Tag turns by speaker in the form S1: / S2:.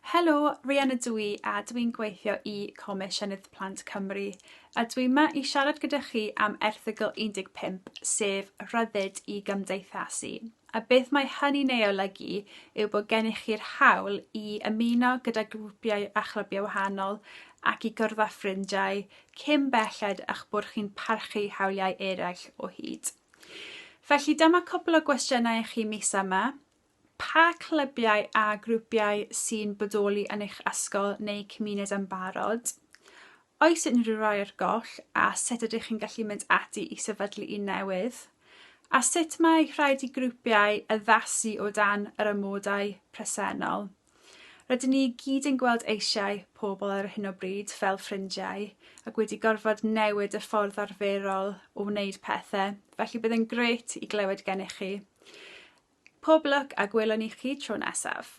S1: Helo, Rhian ydw i a dw i'n gweithio i Comisiynydd Plant Cymru a dw i 'ma i siarad gyda chi am erthygl 15, sef Rhyddid i Gymdeithasu. A beth mae hynny'n ei olygu yw bod gennych chi'r hawl i ymuno gyda grwpiau a chlybiau wahanol ac i gwrdd â ffrindiau cyn belled â'ch bod chi'n parchu hawliau eraill o hyd. Felly dyma cwpl o gwestiynau i chi mis yma. Pa clybiau a grwpiau sy'n bodoli yn eich ysgol neu cymuned yn barod? Oes unrhyw rai ar goll a sut ydych chi'n gallu mynd ati i sefydlu un newydd? A sut mae rhaid i grwpiau addasu o dan yr amodau presennol? Rydyn ni i gyd yn gweld eisiau pobl ar hyn o bryd fel ffrindiau ac wedi gorfod newid y ffordd arferol o wneud pethau, felly bydd yn grêt i glywed gennych chi. Pob lwc a gwelwn ni chi tro nesaf.